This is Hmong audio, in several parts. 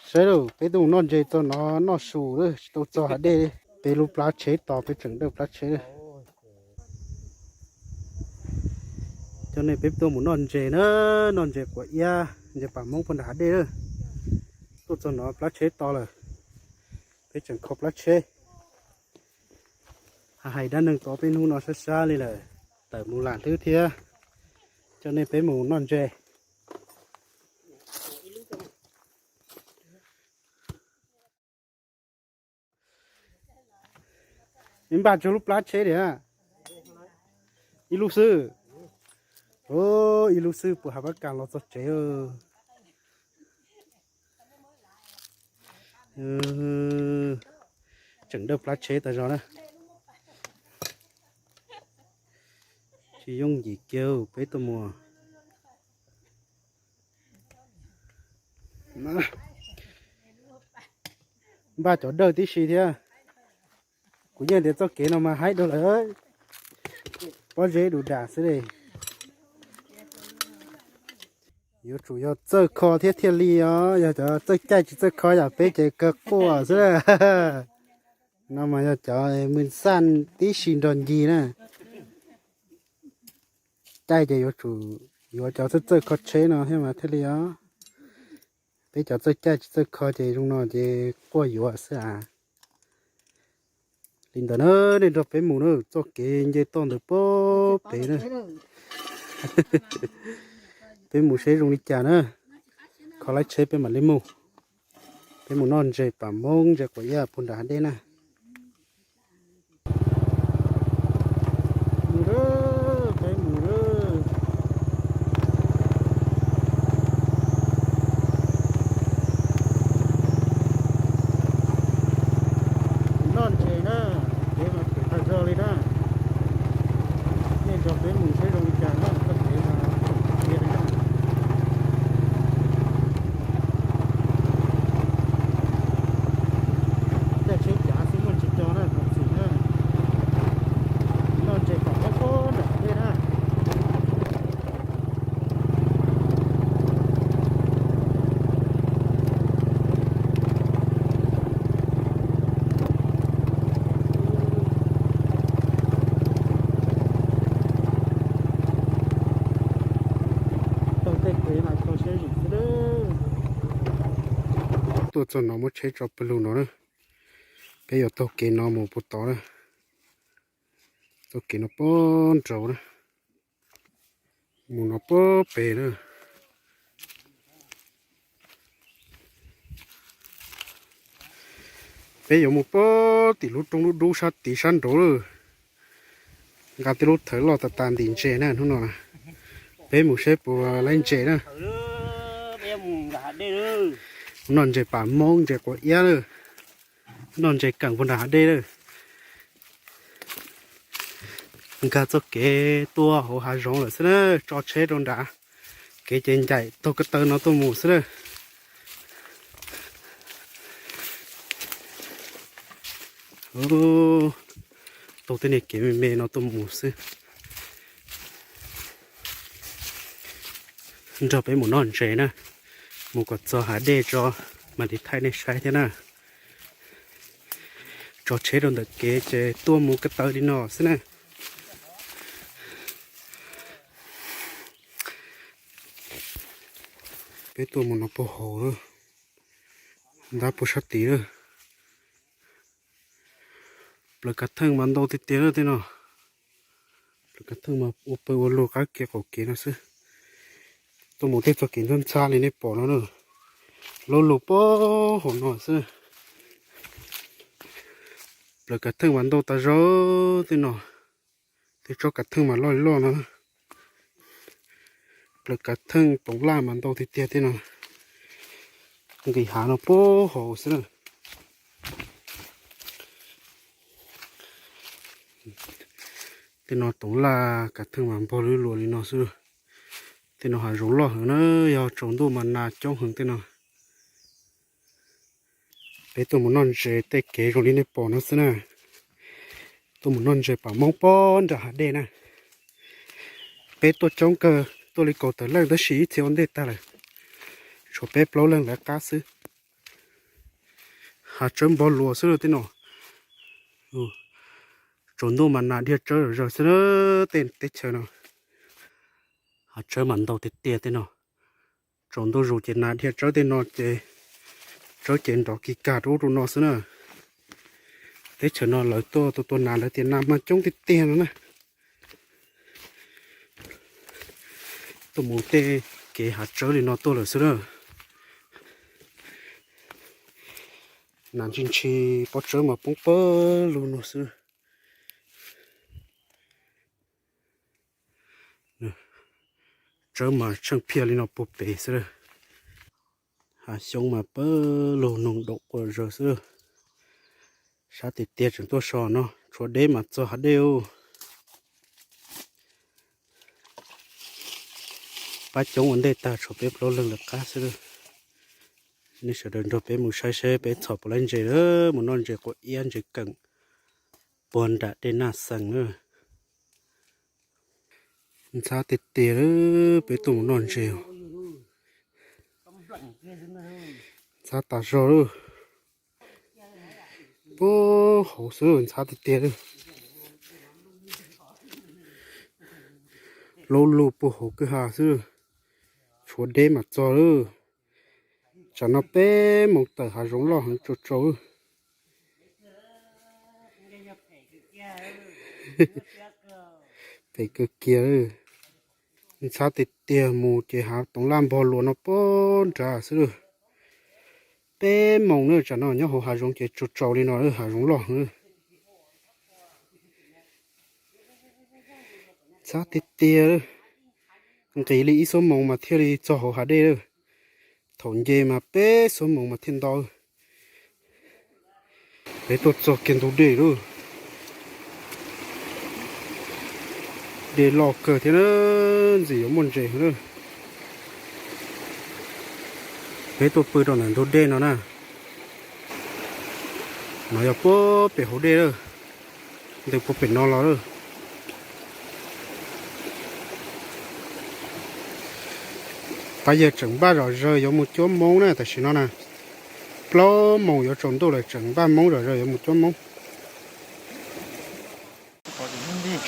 Saib lauj, peb tuaj mus noj ntses txog no noj su lawm, tsis tau txog hav dej li. Peb lub plab tsheb tos, peb tseem dawj plab tsheb. Cov nej, peb tuaj mus noj ntses na, noj ntses quav iab, ntses pam Hmoob puag nram hav dej na. Tuaj txog no plab tsheb to lawm, peb tseem kho plab tsheb. Hais dab neeg tod peb hnub no sab sab li lawm, tawm mus lam hlwb thiab. Cov nej, peb mus noj ntses. Ib npaj tsuag lub plab tsheb tiag. Ib lub xwb. Ib lub xwb puas hav pab kas los txog tsev. Tseem dawj plab tsheb tas zog na. Tsis yooj yim kiag peb tuaj mus. Npaj cov dawj tib si thiab. Kuv yeej tias txoj kev no mas haib dua lawm, pob zeb du das xwb li. Yuav tsum yog txawj kho thiab thiaj li os, yog cov txawj caij tsis txawj kho yam peb ces kawg quaj xwb. No mas yog cov mws xaj tib si nrog ncig na. Caij ces yuav tsum yuav cov txawj txawj kho tsheb no thiab mas thiaj li os. Peb cov txawj caij tsis txawj kho ces zoo no ces quaj yuav xwb as. Li ntawd na, nej nrog peb mus na, txoj kev nce toj ntawd puag pem na. Peb mus seb zoo li cas na, kho lawv tsheb peb mam li mus. Peb mus noj ntses pam Hmoob ntses quav iab puag nram hav dej na. Mus lawm, peb mus lawm. Noj ntses na, kev mas phem tag zog li na. Nej nrog peb mus seb zoo li cas na, txoj kev mas phem tiag li na. Caij tsheb cav xwb muaj tsis co na, thov txim na. Noj ntses tom qab qab nram dej na. Taug tej kev no kho siab zim xwb. Tuaj txog no muab tsheb tso pawg lug no na. Peb yuav taug kev no mus puag tod na. Taug kev no puag nraud na. Mus no puag pem na. Peb yuav mus puag tim lub roob lub dub sab tid sab nraud lawm. Nqa tej lub thawv loj tas tas ntim ntses na hnub no. Peb mus seb puas laib ntses na. Noj ntses pam Hmoob ntses quav iab lawm. Noj ntses keem puag nram hav dej lawm. Nkag txoj kev tuaj hauv hav zoov lawm xwb na, tso tsheb rau nrad. Kev ces ncaim taug ko taw no tuaj mus xwb na. Taug tej niag kev me me no tuaj mus xwb. Nrog peb mus noj ntses na, mus kom txog hav dej tso mam li thaij nej saib thiab na. Tso tsheb rau ntawm kev ces tuaj mus ko taw li no xwb na. Peb tuaj mus no puag hauv lawm, ntab puag sab tid lawm. Plaws kav theej mas ntau tiag tiag lawm tej no. Plaws kav theej mas ua pawg ua lug qab kev qaum kev no xwb. Tuaj mus tej txoj kev ntxhab ntxhab li nej pom no na, lub lug puag hauv no xwb. Plaws kav theej mas ntau tas zog tej no, tej tsob kav theej mas loj li loj no. Plaws kav theej toov laj mas ntau tiag tiag tej no. Nqis hav no puag hauv xwb na. Tej no toov laj kav theej mas npog lub luas li no xwb. Tej no hav zoov loj heev na, yog tsaus ntuj mas nas coob heev tej no. Peb tuaj mus noj ntses tej kev zoo li nej pom no xwb na. Tuaj mus noj ntses pam Hmoob puag nram hav dej na. Peb tuaj coob kawg, tuaj li kaum tawm leej tab sis ib txhia ua ntej tag lawm. Tshuav peb plaub leeg lawv qab xwb. Hav tsawb npog luas xwb tej no. Tsaus ntuj mas nas dhia tsawb zawg xwb na, tej teb chaws no. Hav tsawb mas ntau tiag tiag tej no. Tsaus ntuj zus ces nas dhia tsawb tej no ces tsawb ces nrov kis kag rau ub rau no xwb na. Teb chaws no lawv tuaj tua tua nas lawv tias nas mas coob tiag tiag no na. Tuaj mus tej kev hav tsawb li no tuaj lawm xwb na. Nas ntshis ntshis pob tsawb mas poob pawg lug no xwb. Tsawb mas tsheej phiaj li no puag pem xwb. Hav xyoob mas pawg lug noog daum quas zawg xwb. Sab tiag tiag tseem tuaj so no tshuav deb mas txog hav dej ub. Pab coob ua ntej tag tshuav peb plaub leeg lawv qab xwb. Nej sawv daws nrog peb mus saib seb peb txhom puas laib ntses lawm, mus noj ntses quav iab ntses keem puag nram dej Naj Xees na. Ntxhab tiag tiag lawm, peb tuaj mus noj ntses. Ntxhab tas zog lawm. Puag hauv xwb ntxhab tiag tiag lawm. Laub lug puag hauv kwj ha xwb. Tshuav deb mam txog lawm. Tsam no peb moos tawm hav zoov loj heev tsaus tsaus. Phem kawg kiag. Ntxhab tiag tiag mus ces hav toov laj npog luas no puag nrad xwb lawm. Peb moos na tsam no nyob hauv hav zoov ces tsaus tsaus li no lawm, hav zoov loj heev. Ntxhab tiag tiag lawm. Nqis li ib xuab moos mas thiaj li txog hauv hav dej lawm. Thaum nce mas peb xuab moos mas thiaj nto. Peb tuaj txog kiag ntug dej lawm. Dej loj kawg thiab na, ntxim yuav muaj ntses heev lawm. Peb tuaj pw rau ntawm ntug dej no na. No yog puag pem hauv dej lawm. Ntws puag pem no los lawm. Pab yawg tseem npaj zom zaws yuav mus cuab moob na tam sim no na. Plaub moos yuav tsaus ntuj lawm tseem npaj moob zom zaws yuav mus cuab moob.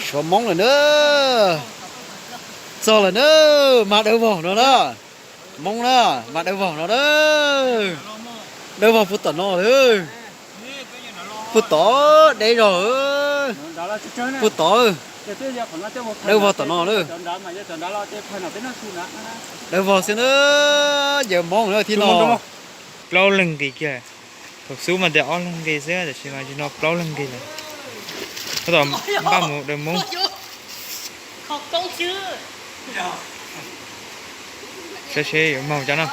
Suav moob lawm na. Txog lawm na. Mas dawb vog no na. Moob na, mas dawb vog no na. Dawb vog puag tom no lawm. Puag tod deb zog. Puag tod. Dawb vog tom no lawm. Dawb vog xwb na. Yawg moob na thib no. Plaub leeg nqis kiag. Thaum xub mas tias ob leeg nqis xwb, tiam sis mas tam sim no plaub leeg nqis lawm. Tab tom npaj mus daws moob. Saib seb yuav mag cov no.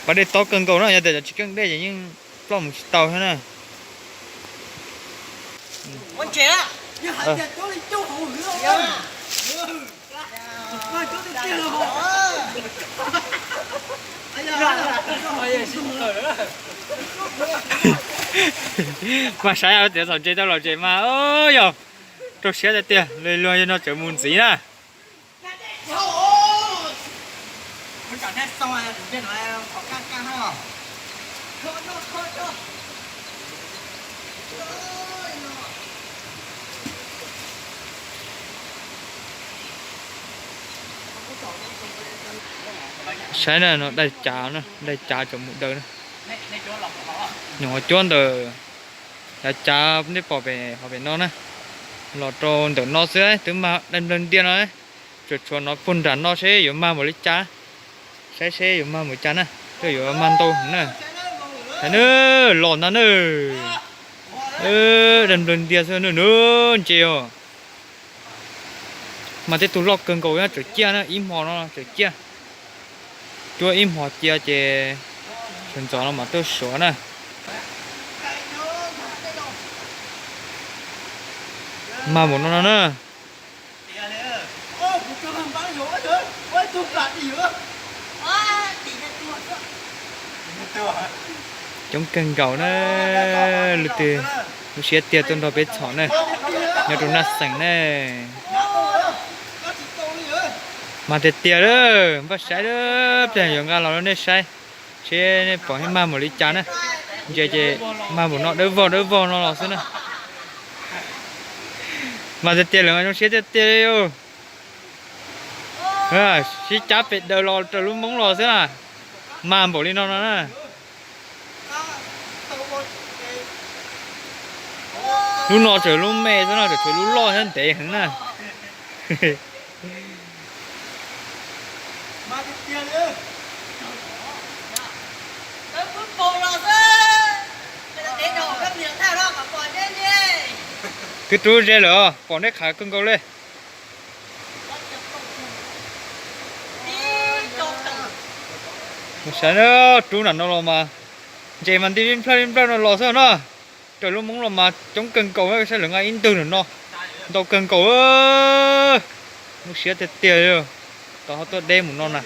Pas dej tob kawg nkaus no, yog tias cov tsis keej dej ces yeej ploj mus tsis tau thiab na. Mas saib tias txhaum ntses tau los tsev mas yog rau siab tiag tiag, luag yog no tseem mus ntxiv na. Saib na, no daig cav, daig cav tseem mus daws na. Nyuam qhuav cuab ntawm yav cav nej pom pem hauv pem no na, los rau ntawm no xwb twb mag daig nplawg ntiaj no. Tsuas tshuav no puag nram no seb yuav mag npaum li cas, saib seb yuav mag npaum cas na, twb yuav mag ntau heev na. Los ntag na, daig nplawg ntiaj xwb na, ntses os. Mas tej tug loj kawg nkaus tseem ciaj na, ib hmo no tseem ciaj. Cuab ib hmo cia ces sawv ntxov no mam tuaj suav na. Mag npaum no no na. Coob kawg nkaus na, leej twg lub siab tiag tuaj nrog peb txhom na, nyob rau Naj Xeem na. Mag tiag tiag lawm, npaj saib lawm, pliag yuav nqa los rau nej saib, seb nej pom nej mag npaum li cas na. Ntses ces mag npaum no dawb vog dawb vog no los xwb na. Mas tiag tiag lawm, zoo siab tiag tiag li. Sib cab pes daws los raws lub Hmoob los xwb na. Mag npaum li no no na. Lub no tseem lub me xwb no, tseem tshuav lub loj thiab ntev heev na. Twb rub ze lawm, pom neb qhav kawg nkaus li. Saib, rub nram no los mas ntses mas nti li nplawg li nplawg no los xwb na. Raws lub Hmoob los mas coob kawg nkaus, saib lawv nqa ib ntwg nram no, ntau kawg nkaus. Muaj siab tiag tiag li, tau ho tuaj deb mus no na.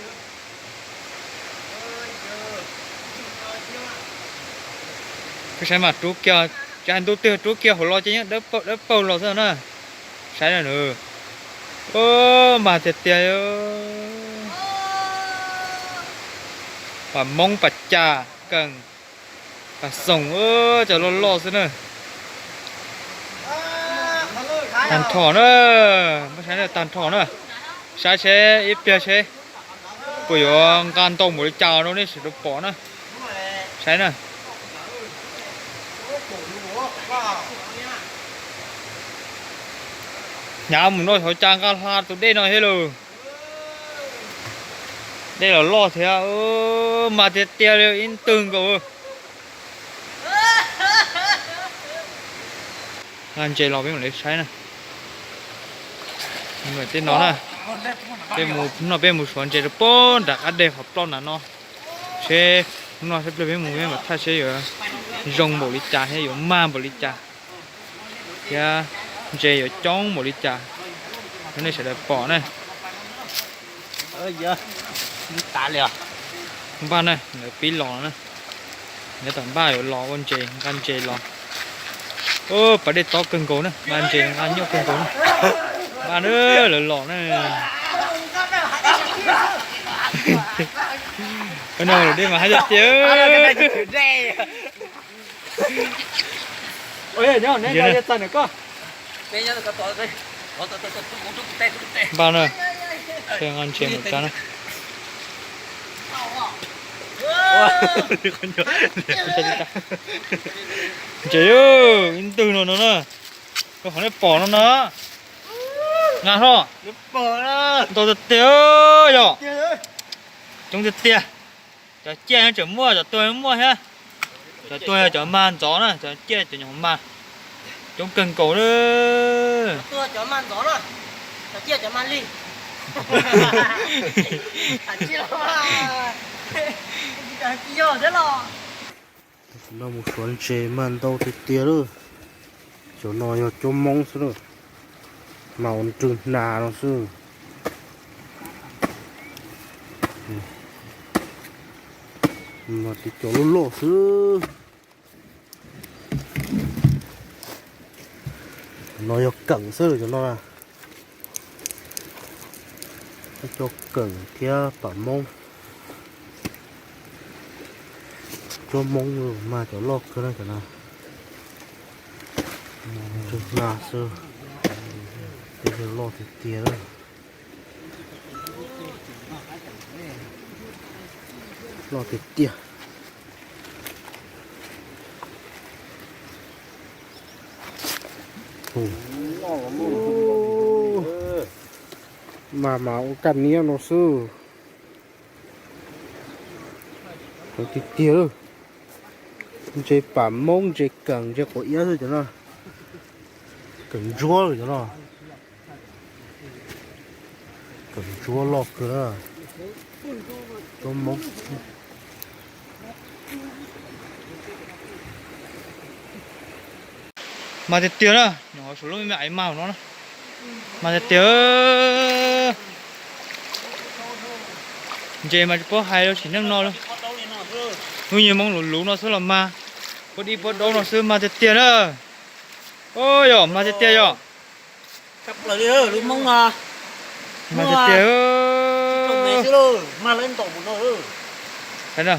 Saib mas rub kiag, tsis hais ntu twg rub kiag hauv los ces yeej dawb paug los xwb na. Saib na, mag tiag tiag. Pam Moob, Pam Cas, Kees, Pam Xoom, cov loj loj xwb na. Tag nrho na, muab saib tag nrho na. Saib seb ib pliag seb puas yuav nqa ntau npaum li cas rau nej sawv daws pom na. Saib na. Hnyav mus no xyov cas nqa hla tus dej no thiab lauj. Dej los loj thiab, mag tiag tiag li ib ntwg nkaus. Nqa ntses los peb mam li saib na. Tej no na, peb mus no peb mus suav ntses rau pem nram qab deg qhov plaub nram no. Seb hnub no seb pliag peb mus peb mam thaij seb yuav zoo npaum li cas thiab yuav mag npaum li cas, thiab ntses yuav coob npaum li cas rau nej sawv daws pom na. Npaj na, lawv pib los na. Lawv tom npaj yuav los ua ntses, nqa ntses los. Pas dej tob kawg nkaus na, nqa ntses nqa nyuaj kawg nkaus na. Npaj na, lawv los na. No dej mas haib tiag tiag. Npaj na, nqa ntses mus tso na. Ntses ib ntwg no no na, rau qhov nej pom no na. Nqa hlo, ntau tiag tiag yom. Coob tiag tiag. Cov ciaj tseem muaj, cov tuag muaj thiab. Cov tuag yog cov mag ntxov na, cov ciaj cov nyuam mag. Coob kawg nkaus li. No mus suav ntses mag ntau tiag tiag lawm. Cov no yog cuab Hmoob xwb na, mas ua nrwg hnav no xwb. Mas cov loj loj xwb. No yog Kees xwb cov no. Cov Kees thiab Pam Moob. Cuab Hmoob mag cov loj kawg na cov no. Nrwg hnav xwb, tej loj tiag tiag. Loj tiag tiag. Mag mas ua kaj niab no xwb. Tiag tiag, ntses Pam Moob, ntses Kees, ntses quav iab xwb cov no. Kees ntsuab cov no. Kees ntsuab loj kawg. Cuab Hmoob. Mas tiag tiag na, nyuam qhuav suav lub me me aiv mag no na. Mas tiag tiag. Ntses mas tsis paub hais rau sim neej no li. Lub nyuag Hmoob luv luv no xwb los mag, puab dib puab daub no xwb mas tiag tiag na. Yog mas tiag tiag yog. Mas tiag tiag.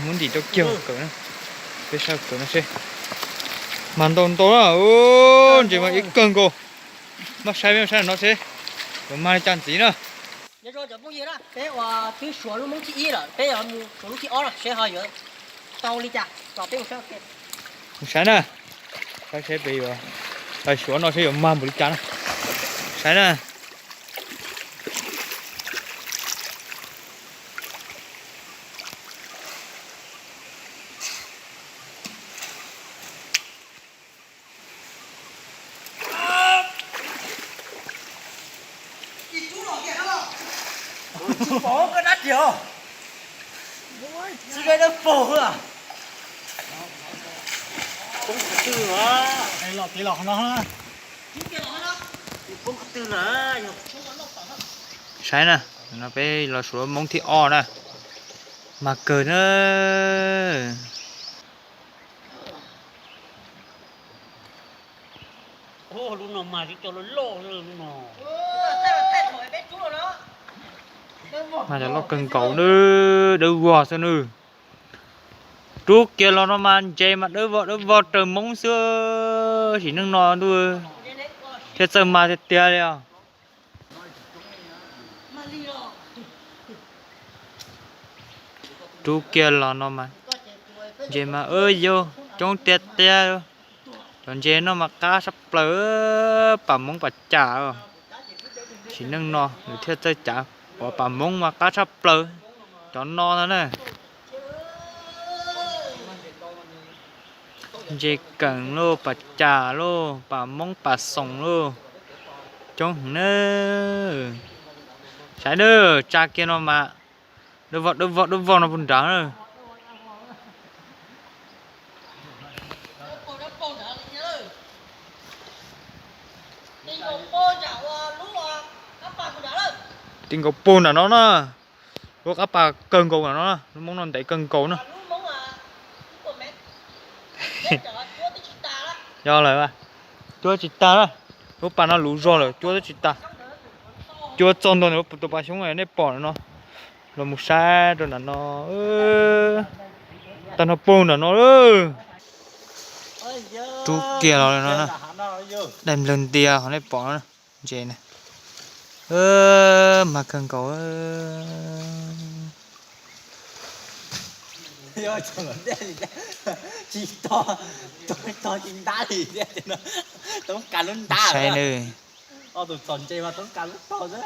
Hmoob ntim rau kiag kawm na. Peb saib kawm no seb. Mag ntau ntau na, ntses mas ib kawg nkaus. Maj saib peb saib no seb yuav mag li cas ntxiv na. Nyob zoo cov phooj ywg na, peb ua twb suav lub Hmoob thib ib lawm, peb yuav mus suav lub thib ob no seb ho yuav tau li cas los peb mus saib. Mus saib na, saib seb peb yuav, suav no seb yuav mag npaum li cas na. Saib na. Saib na, no peb los suav Hmoob thib ob na, mag kawg na. Lub no mag tib co loj loj no. Mag cov loj kawg nkaus na, dawb vog xwb na. Rub kiag los no mas ntses mas dawb vog dawb vog raws Hmoob xwb, sim neej no ntuj thiaj txawj mag tiag tiag li os. Rub kiag los no mas ntses mas yuav coob tiag tiag. Cov ntses no mas qab tshaj plaws, pam Hmoob pam cas. Sim neej no nws thiaj txawj cav, pam Hmoob mas qab tshaj plaws. Cov no no na. Ntses keem lauj, pam cas lauj, pam Hmoob pam xoom lauj, coob heev na. Saib na, tsa kiag no mas dawb vog dawb vog dawb vog no puag nrad na. Ti nkaus puag nram no na, lub qab pas kawg nkaus nram no na, lub Hmoob no ntev kawg nkaus na. Yog lawm, cuab tsis tag na, lub pas no luv zog lawm cuab twb tsis tag. Cuab txog ntua ntawm tus pas xyoob nej pom no, los mus saib rau nram no, tag no puag nram no. Rub kiag los no, daim nplawg ntias qhov nej pom no, ntses na, mag kawg nkaus. Tsis to, to tsis ntab li, toob kas lub ntab. Saib na. Ob tug txom ntse mas toob kas lub taug xwb.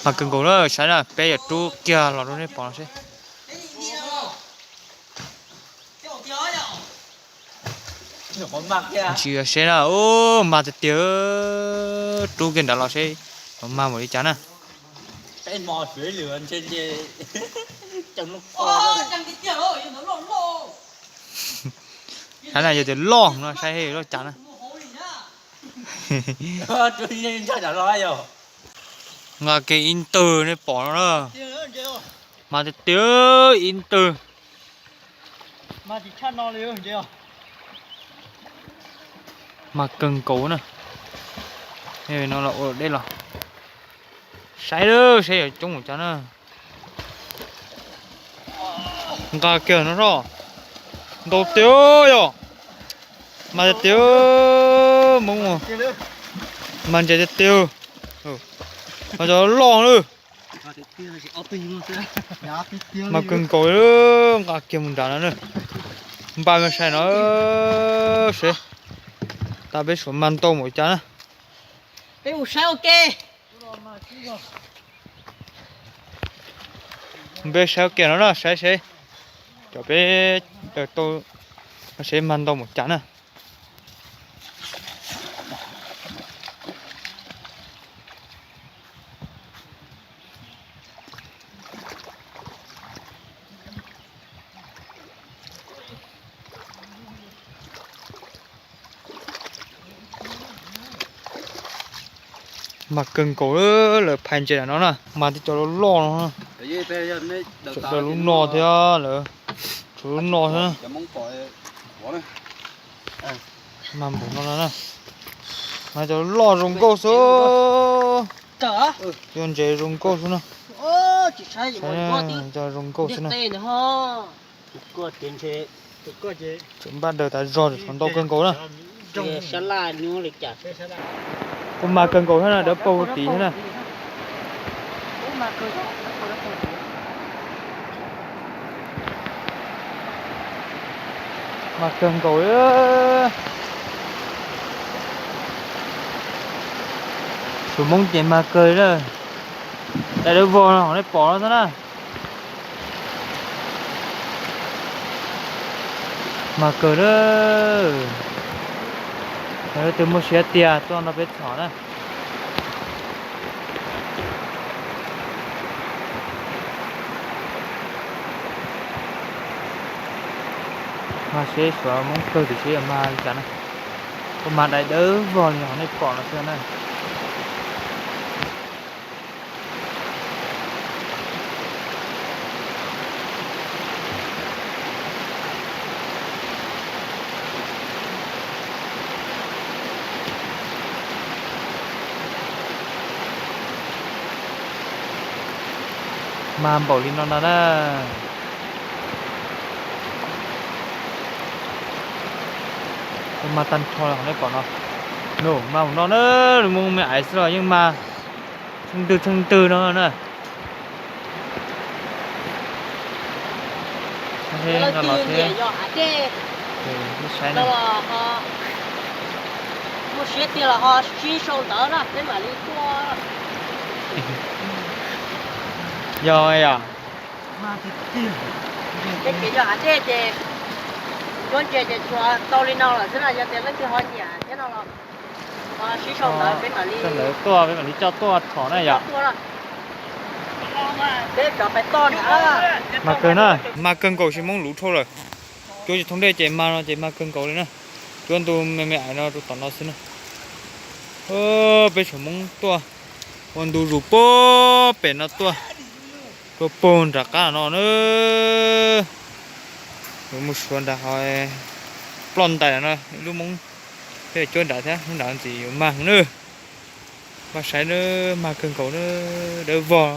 Mag kawg nkaus na, saib na, peb yuav rub kiag los rau nej pom no seb. Ntsis seb na, mag tiag tiag, rub kiag nrad los seb yuav mag npaum li cas na. Saib na, yog tias loj no saib loj cas na. Nqa kiag ib ntwg nej pom no na. Mag tiag tiag ib ntwg. Mag kawg nkaus na. No los ua dej los. Saib lawm seb yuav coob mus cas na. Nqa kiag no soj. Ntau tiag yog. Mag tiag tiag, Hmoob, mag ntses tiag tiag. Mas cov loj lawm. Mag kawg nkaus, nqa kiag mus nrad no na. Npaj me sai no seb tas peb suav mag ntau npaum cas na. Peb mus saib ua ke. Peb saib ua ke no na, saib seb cov peb tau seb mag ntau npaum cas na. Mag kawg nkaus, lawv phais ntses no na, mag tib co loj loj no. Sawv daws lub no thiab lawv Tshuav lub no xwb na. Mas npaum no no na. Mas cov loj zoo nkauj xwb. Cov ntses zoo nkauj xwb na. Cov zoo nkauj xwb na. Tseem npaj daws tas zog, tshuav ntau kawg nkaus na. Kuj mag kawg nkaus thiab na, dawb paug tim thiab na. Mag kawg nkaus li. Tshuav Hmoob ces mag kawg li na. Daim dawb vog no nej pom no xwb na. Mag kawg na. Leej twg muaj siab tiag tuaj nrog peb txhom na. Mag seb suav Hmoob kawg tiam sis yog mag li cas na. Kuj mag daim dawb vog li nej pom no xwb na. Mag npaum li no no na. Kuj mag tag nrho li nej pom no. Nws mag mus no na, nws mus me aiv xwb los yeej mag tsheej twg tsheej twg no na. Los thiab. Saib no. Muaj siab tiag los ho sib sau ntawv na peb mam li tuaj. Yog yom. Peb ces yog hav dej ces yuav ntses ces tsuas tau li no lawm xwb na, yog tias leej twg ho nyiam thiab no los ho sib sau ntawv peb mam li tuaj, peb mam li coj tuaj txhom na yom. Peb cov pais toj na. Mag kawg na, mag kawg nkaus, tsis Hmoob luv dhau lawm. Cuab tsis thoob dej ces mag no ces mag kawg nkaus li na. Cuab ntu me me aiv no rau tom no xwb na. Peb tseem Hmoob tuaj ua ntu zus puag pem no tuaj rau puag nram qab no na. Yuav mus suav nram ho ploj ntais no ib lub Hmoob, peb cuab nram thiab, lub nram ntxim yuav mag na. Pab saib na, mag kawg nkaus na, dawb vog.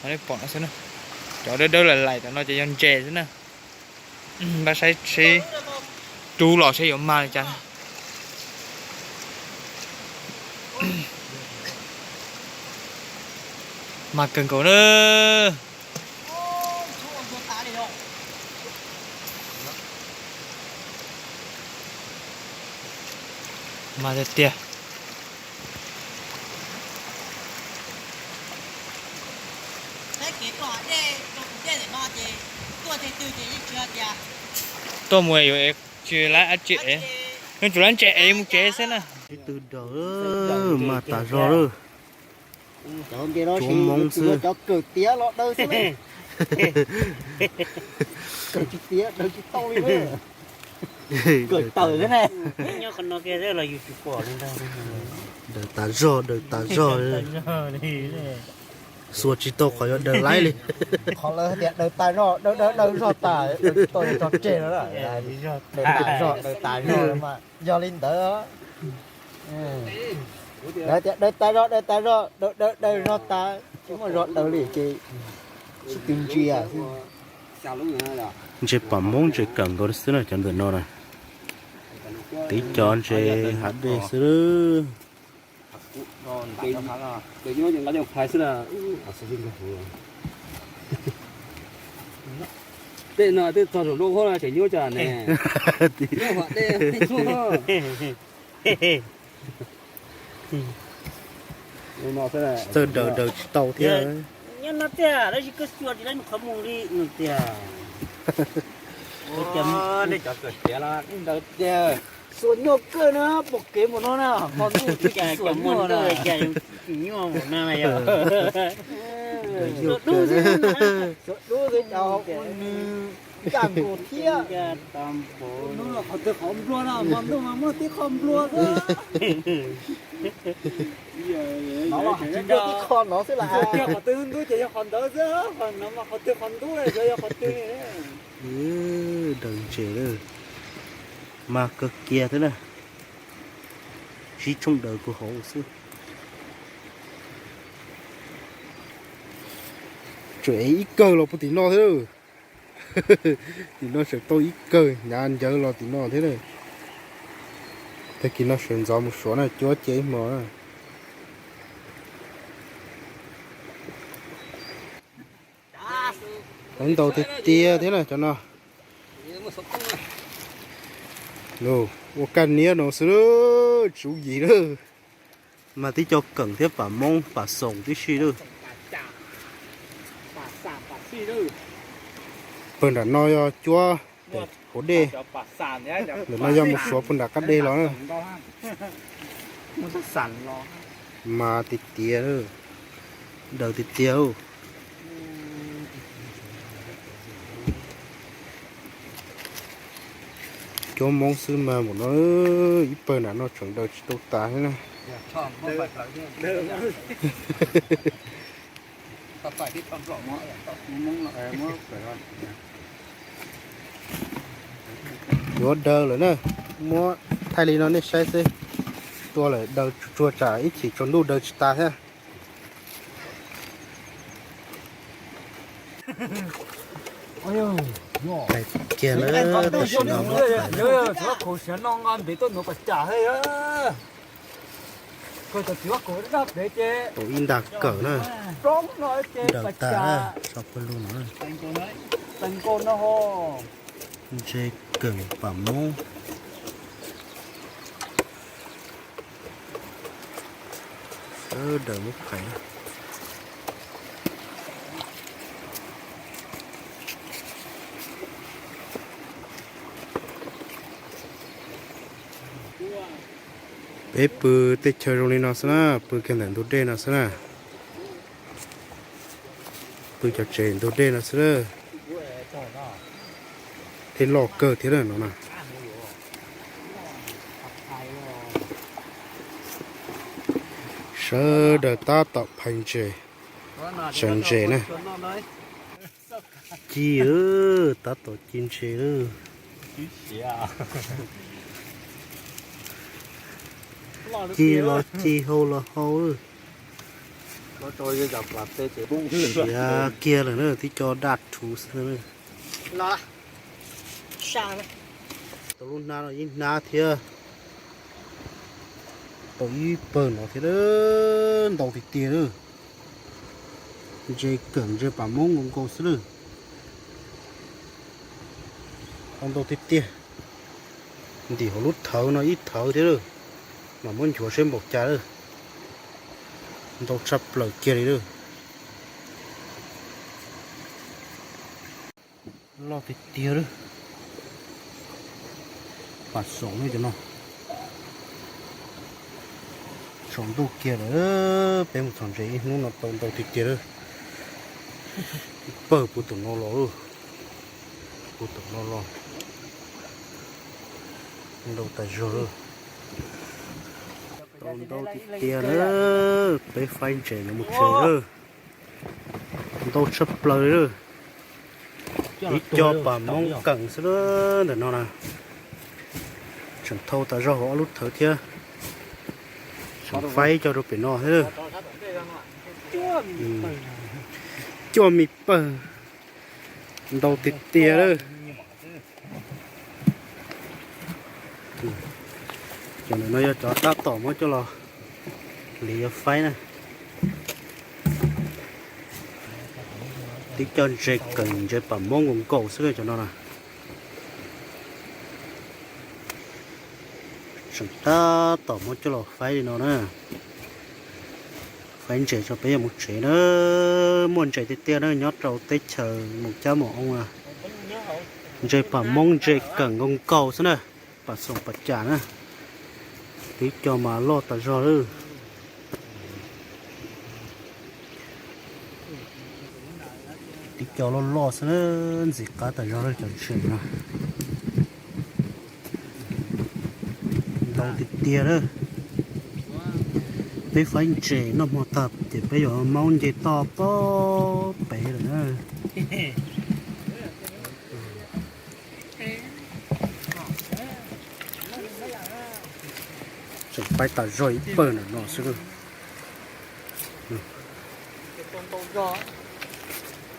Ho nej pom no xwb na, cov dawb dawb laim laim tom no ces yog ntses xwb na. Pab saib seb rub los seb yuav mag li cas. Mag kawg nkaus na. Mag tiag tiag. Tuaj mus yuav tsis laib dab tsi ev, nws tsuas laib ntses ev mus tsev xwb na. Ib tug daws, mag tas zog lawm. Cov Hmoob xwb. Cov kawm tiav los daws xwb. Kawm tsis tiav daws tsis tau li. Kawm tawm xwb ne. Nyob qhov no kiag los yus tsis pom li ntag. Daws tas zog, daws tas zog. Xuas tsis tau qhov yuav daws laib li. Qhov lawv tias daws tas zog, daws daws daws zog tas, daws tsis tau yuav tso tseg no. Daws tas zog, daws tas zog mas yog li ntawd. Lawv tias daws tas zog, daws tas zog, daws daws daws zog tas, tsis muaj zog daws li ces sib tw ntsia. Ntses pom Hmoob ntses kawm nkaus xwb na cov ntawm no na. Tib cov ntses hav dej xwb. Tej no twb txog saum nruab nqhuab tseem nyuaj cas ne. Nyuaj hov dej. Txawj daws daws tsis tau thiab. Nyob no tiag, tab sis koj xuas tsis laib qhov muag li no tiag. Cov kawm tiav los ntawd tiag. Xuas nyuaj kawg na, pom kev mus no na, ho ntuj tsis xuas nyuaj na. Tsis nyuaj mus no na yog. Xuas dub xwb, xuas dub xwb cov ua nws ncaj nkaus thiab. Qhov twg qhov nplua no, hmo ntuj mas muaj tib qho nplua xwb. No los tsis muaj tib qho no xwb las. Qhov twg ntub ces yog qhov ntawd xwb, qhov no mas qhov twg qhov ntub xwb yog qhov twg. Tsev lawm, mas kawg kiag thiab na, tsib tshooj daws puag hauv xwb. Tseem ev ib kawg los puag tim no thiab. Tim no tseem tau ib kawg hnyav ncawv los tim no thiab na. Tag kis no sawv ntxov mus suav na, cuab cia ib hmo na. Ntau tiag tiag thiab na cov no. Ua kaj niab no xwb, tsis ua yim lawm. Mas tib co keem thiab pam moob pam xoom tib si lawm. Pawg nram no yog cuab pem hauv dej, ntawm no yog mus suav puag nram qab dej los na. Mas tiag tiag, daws tiag tiag. Cuab moob xwb mas npaum no, ib pawg nram no tseem daws tsis tau tas thiab na. Yuav daws lawm na, muab thaij li no nej saib xwb. Tua lawm daws tsuag tsuag tsam ib chim tsaus ntuj daws tsis tas thiab. Kiag lawm, tam sim no muab thaij. Tau ib nta kawm na, daws tas tso pawg lug no. Ntse kawm pam moob. Sawv daws lub qhais. Peb pw tej chaw zoo li no xwb na, pw kiag ntawm ntug dej no xwb na. Pw cov tsev ntug dej no xwb na. Thiab loj kawg thiab no na. Sawv daws tab tom phais ntses, tseev ntses na. Ci, tab tom ci ntses lawm. Ci los ci, hau los hau. Siav kiag lawm na, tib co daj rhuv xwb na. Tau lub hnab no ib hnab thiab. Tau ib pawg no thiab, ntau tiag tiag lawm. Ntses kawm ntses pam moob nkaus nkaus xwb lawm. Tau ntau tiag tiag. Ntim hauv lub thawv no ib thawv thiab lawm, mas muab nchuav seb npaum cas lawm. Ntau tshaj plaws kiag li lawm. Loj tiag tiag lawm. Pam xoom no cov no. Tsaus ntuj kiag lawm, peb mus txhom ntses ib hnub no tau ntau tiag tiag lawm. Ib pawg puag tom no los, puag tom no los. Ntau tas zog lawm. Tau ntau tiag tiag lawm, peb faib ntses no mus tsev lawm. Ntau tshaj plaws li lawm. Ib co pam moob kawm xwb ntawm no na. Tseem thau tas zog hauv ob lub thawv thiab. Tseem faib co rau pem no thiab. Cuaj me pawg. Ntau tiag tiag lawm. Cov no yog cov tab tom muab coj los hliv yuav faib na. Tib co ntses kawm ntses pam moob nkaus nkaus xwb cov no na. Tseem tab tom muab coj los faib li no na. Faib ntses tso peb yuav mus tsev na. Muaj ntses tiag tiag na, nyob rau teb chaws Moos Cab Moos Oo na. Ntses pam moob ntses kawm nkaus nkaus xwb na. Pam xoom pam cam na. Tib co mas loj tas zog lawm. Tib co loj loj xwb na, ntxim qab tas zog lawm cov ntses no. Ntau tiag tiag lawm. Peb faib ntses noj hmo tag ces peb yuav maub nce toj pem lawm na. Tseem faib tas zog ib pawg ntawm no xwb.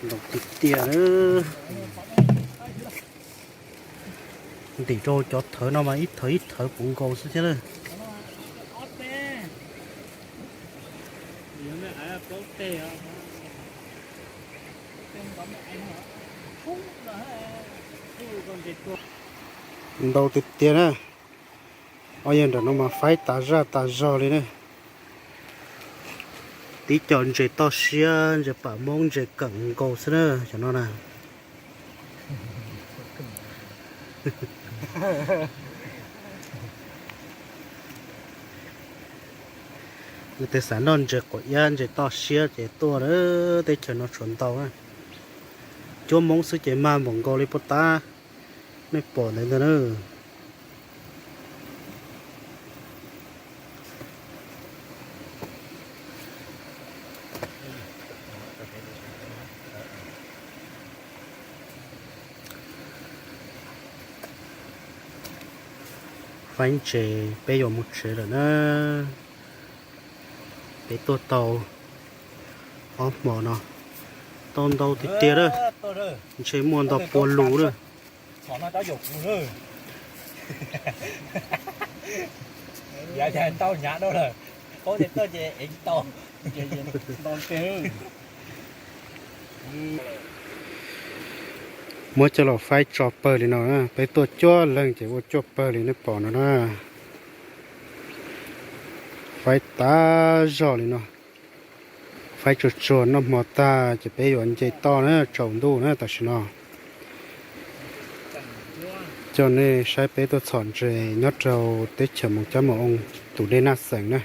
Ntau tiag tiag. Ntim rau cov thawv no mas ib thawv ib thawv puv nkaus xwb thiab na. Ntau tiag tiag na. Ob yawg nram no mas faib tas zaj tas zog li na. Tib co ntses toj siab, ntses pam Hmoob, ntses kawm nkaus xwb na cov no na. Leej twg xav noj ntses quav iab ntses toj siab ces tuaj na, teb chaws no tshuav ntau na. Cuab Hmoob xwb ces mag npaum nkaus li puag ta, nej pom ntawd ntag na. Faib ntses peb yuav mus tsev lawm na. Peb tuaj tau ob hmo no, tau ntau tiag tiag lawm, ntshe muaj ntau pua lus lawm. Muab coj los faib tso pawg li no, peb tuaj cuaj leeg ces ua cuaj pawg li nej pom no na. Faib tas zog li no. Faib tsuag tsuag noj hmo tag ces peb yuav nce toj na, tsaus ntuj na tam sim no. Coj nej saib peb tuaj txhom ntses nyob rau teb chaws Moos Cab Moos Oo tus dej Naj Xeem na,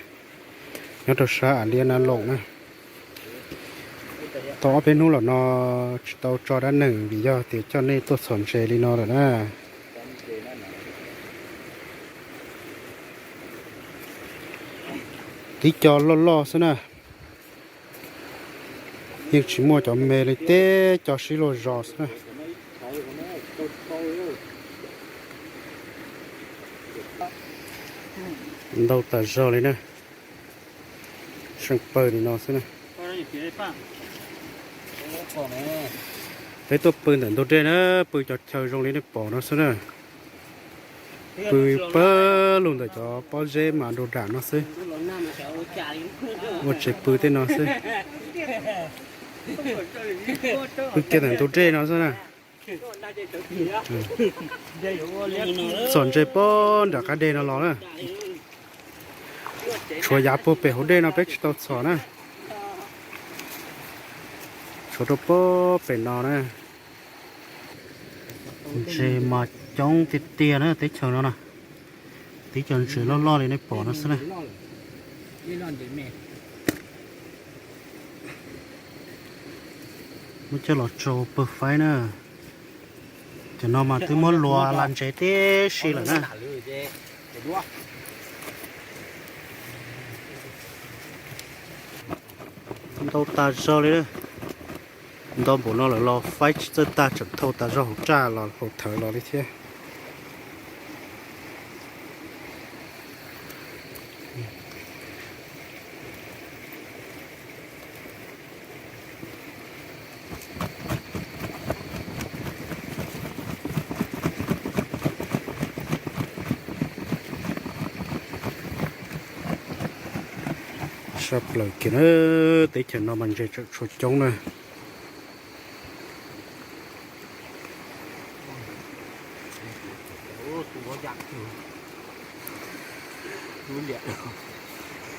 nyob rau sab Av Liab Nab Loos na. Tau ob peb hnub los no tsis tau tso dab neeg vim yog tias coj nej tuaj txhom ntses li no lawm na. Tib co loj loj xwb na, yeej tsis muaj cov me li, teb co sib luag zos xwb na. Ntau tas zog li na, seej pawg li no xwb na. Peb tuaj pw ntawm ntug dej na, pw cov chaw zoo li nej pom no xwb na. Pw pawg lug ntawm cov pob zeb mas du dam no xwb. Ua tsev pw tej no xwb. Pw kiag ntawm ntug dej no xwb na. Txhom ntses puag nram qab deg no los na. Tshuav yav puag pem hauv dej no peb tsis tau txhom na. Tshuav rau puag pem no na. Ntses mas coob tiag tiag na teb chaws no na. Tib co ntses loj loj li nej pom no xwb na. Muab coj los tso pawg faib na. Cov no mas twb muab luas la ntsev tib si lawm na. Ntau tas zog li. Ntau npaum no lawm los faib tsis txawj tag, tseem thau tas zog hauv raj los hauv thawv los li thiab. Sab plaws kiag na, teb chaws no mas ntses tseem tshuav coob na.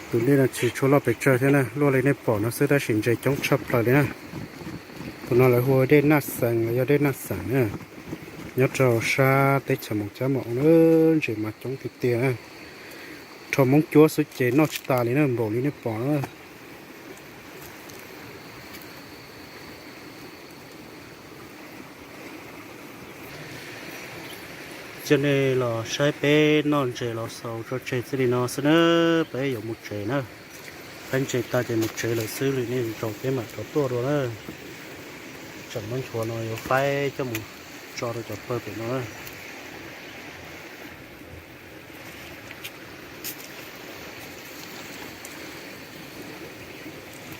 Tus dej no tsis tshua loj pes tsawg thiab na, luaj li nej pom no xwb tab sis ntses coob tshaj plaws li na. Tus no lawv hu ua dej Naj Xees los yog dej Naj Xeem na. Nyob rau sab teb chaws Moos Cab Moos Oo na, ntses mas coob tiag tiag na. Rho Hmoob cuab xwb ces noj tsis tas li na, npaum li nej pom na. Coj nej los saib peb noj ntses los xaus tso tseg txij li no xwb na, peb yuav mus tsev na. Faib ntses tas ces mus tsev lawm xwb, lwm niaj zaus peb mam rov tuaj dua na. Tseem muab nchuav no yuav faib coj mus tso rau cov pawg pem no na.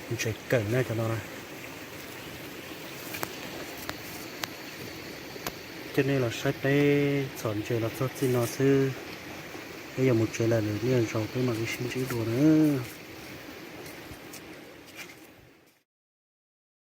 Ntses kawm na cov no na. Coj nej los saib peb txhom ntses los txog txij no xwb. Peb yuav mus tsev lawm, lwm niaj zaus peb mam li sib ntsib dua na.